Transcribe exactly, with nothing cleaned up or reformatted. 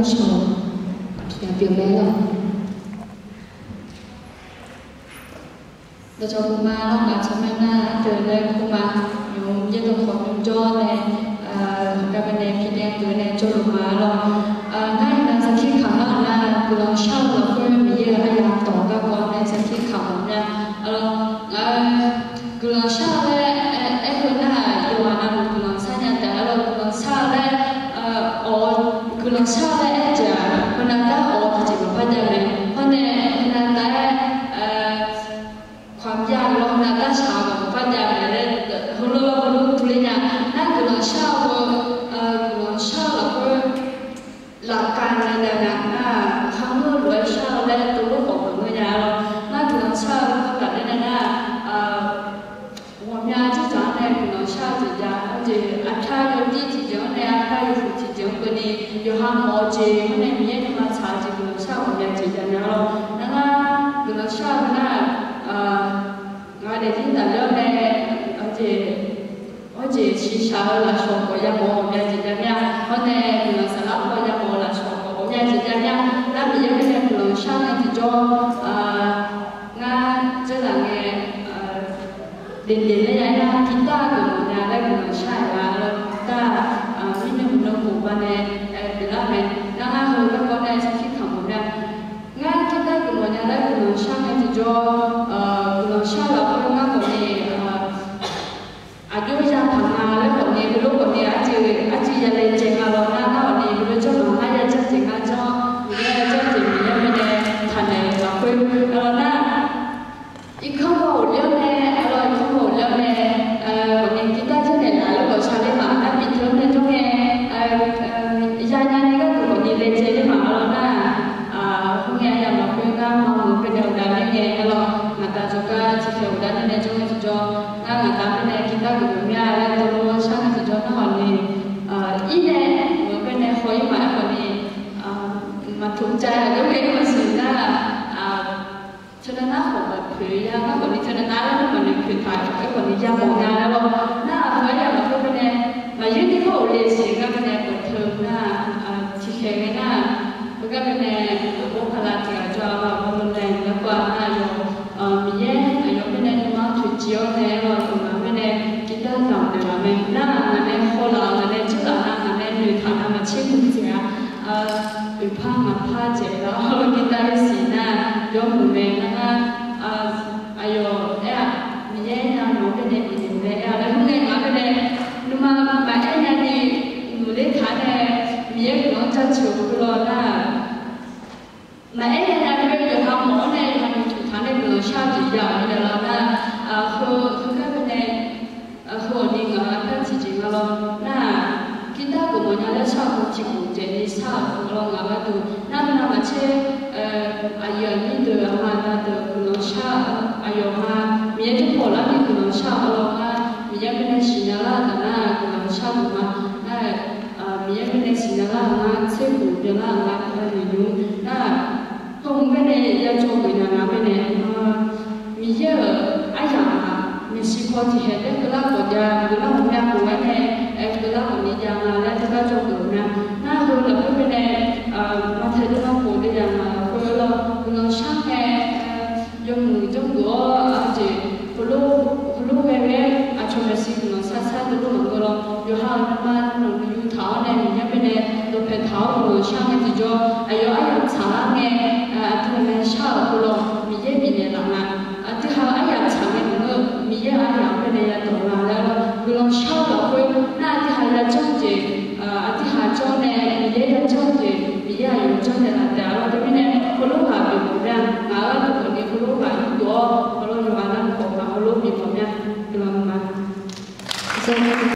Dawqcawq pyeuf mae lawq. Dawqcawq pyeuf ma lawr, ngaq tsawrmyanr nar ardeuv laer kur ma. Nymq-mr yaerdawq khawf nymr jawr nae, garma nae pirdaer deuq nae jawrluf ma lawr. Ngar iqnan sarkir kamq-anr nar, guiqlanq shar-eu lafkhoer Miqyaer-euq aryamq dawq garkawv nae sarkir kamq mawf mya. Guiqlanq shar-eu laer aer-eu nar, yawqghaq navluf guiqlanq shar nya taef-a lawr. Guiqlanq shar-eu laer, awq, guiqlanq shar-eu laer aer-eu jeq-aq, heunav dar awq-eu tiqjeq maqpar jav mae. Hawr nae heunav dar-aer, kawqmya lawr heunav dar shaq-eu maqpar jav mae laer, heulof-aer heulof-aer turler nya. Nar guiqlanq shar-eu, guiqlanq shar-eu lafkhoer lafkaq nya nya nar, kharngeur lof-aer shar-eu laer tov lof khawf maqngeur nya lawr. Nar guiqlanq shar-eu lafkhoer tafler nya nar, ghawqmya dzerdzaq-anr nae guiqlanq shar-eu jeq jav-a jeq, aqkar yawdir tiqjeq-anr nae aqkar yawhuiq tiqjeq-anr keuvni yawqha mawf-eu jeq-anr nae Miqyaer nuima tsaq-eu jeq guiqlanq shar-eu ghawqmya jeq jav nya lawr. Nar ngar guiqlanq shar-eu nar, ngaq daefzir tafler-awr nae, aqjeq Hawr jeq shiqshaq-eu lafshawq khawf yamawf-eu ghawqmya jeq jav mya. Hawr nae guiqlanq saflar paw yamawf-eu lafshawq khawf ghawqmya jeq jav mya. Nar Miqyaer mirnae guiqlanq shar nae tiqjawr, ngar dzeurlaf ngae, daefdaef laer ya aer nar, guitar geufmawf nya laer guiqlanq shar-aer laf lawr. Guitar mirnae maqnan khof ba nae pyeuflar mae. Nar ngar heu garkawv nae sarkir kamq mawf mya. Ngar guitar geufmawf nya laer guiqlanq shar nae tiqjawr, guiqlanq shar lafkhoer ngar khawf ni aqjox ya paq nga laer khawf ni, heulof khawf ni arcuiv arcuiv ya laejae nga lawr nar, ngar khawf ni heulof janr maqngar ya janr jeq ngar janr, Miqyaer ya janr jeq Miqyaer mirnae taqnaeq-eu lafkhoer lawr nar, irkanr baw ghofler-awr nae, lawr irkanr baw ghofler-awr nae, khawf ni guitar janrnaeq laf laer khawf sharler ma. Nar bifteu-anr nae jawr ngae, yanya nae gharduq khawf ni laejae ler ma lawr nar, khoerngae aqyawf lafkhoer ngar maqmuiq-eu khoer nae uqdav ler ngae lawr, ngaq da jawrgar tiqkhaeq uqdav ler nae jawr ngae tiqjawr, ngar ngaq da mirnae guitar geufmawf mya laer dawrlawr shar ngae tiqjawr nar khawf ni, ir nae muiq-eu khoer nae haw-ir ma aer khawf ni, maqtoq cav-a jawr ngae maqsiq nar, teunav nar khawf maqpoeq ya, ngar khawf ni teunav nar laer maqnoeq poeq taq-aer khawf ni yamawf nga laer lawr. Nar aqpoeq aryamq lafkhoer mirnae maqyaer ni khawf ghofle siq gar mirnae pyeuf teu nar, tiqkhaeq ngae nar, heugar mirnae aqbawr paqlav tiq ghaq jawr-a lawr, aqbawr lawr nae garkawv-a nar yawf, Miqyaer aqyawf mirnae nuima-anr toeqciv-awr nae lawr, aqduimaf mirnae guitar damq naeqlaf mae. Nar ngaq nae hawlaf-euq ngaq nae dzoerlaf nar ngaq nae noeqtaq nar maqtser muiq dzaeq-a, oeqpar ngaqpar dzaeq lawr, guitar-aer siq nar yawmuiq mae nar ngar, aqyawf aer-aq, Miqyaer aernya nawq-anr baenae bifnaeq-eu mae aer-a laer khoerngae ngaq-anr baenae nuima maqaer nyani muiqler taq-aer nae Miqyaer guiqlanq-anr jaceuq-eu khoer lawr nar, maqaer nyani aqgeu yawqha mawf-awr nae yawqha noeqtmq taq nae guiqlanq shar-eu jeq jav-euq mirnae lawr nar, heu heugar baenae, heu-awq ni ngaq-euq aqkar tiqjeq nga lawr nar, guitar geufmawf nya laer shar-eu tiqkhof taef ni shar-euq lawr ngaq gharduq nar, nuima maqtser, aqyuif aqnyir deuq aqma aqda deuq guiqlanq shar-eu, aqyawf ma Miqyaer jawrpaw lar ni guiqlanq shar-eu lawr ngar, Miqyaer mirnae siqnya lar-eu taf nar guiqlanq shar-eu ma nar, Miqyaer mirnae siqnya lar-euq ngar tserkhof byanlar-euq ngar teugar noeqnymr nar, hawmq mirnae yajawr geuf nya nga mirnae, Miqyaer-euq aryamq-aq maeqshi paw tiqkhaeq taef-aer keuvlar khawf jav, keuvlar khawf myav khof-aer nae, aer keuvlar khawf ni jav nga laer teugar jawr geuf-eu mya. Nar heu lafkhoer mirnae, maqtaeq dov ma khof deuv yaq nga lafkhoer lawr guiqlanq shar ngae, yawmuiq janrgeuf-awr aqjeq heulof ghae ghae-aer aqcawq maeqshi guiqlanq shar shar dovlof maqngeur lawr, yawqha-euq nuima nuinoeq nuiyu taq-awr nae Miqyaer mirnae dawqpae taq-awr guiqlanq shar ngae tiqjawr, aqyawf aryamq tsaqlar ngae, aqdui-euq nae shar-euq khoerlawr Miqyaer bifnaeq laf nga. Aqdui ha-eu aryamq tsaq ngae maqngeur, Miqyaer-euq aryamq mirnae yadawq nga laer lawr, guiqlanq shar-eu lafkhoer nar aqdui ha yajanr-eu jeq, aqdui ha janr nae Miqyaer yajanr-eu jeq Miqyaer aqyawf janrnaeq laf taef-a lawr. Teumirnae heulof ghaq bifnaeq mya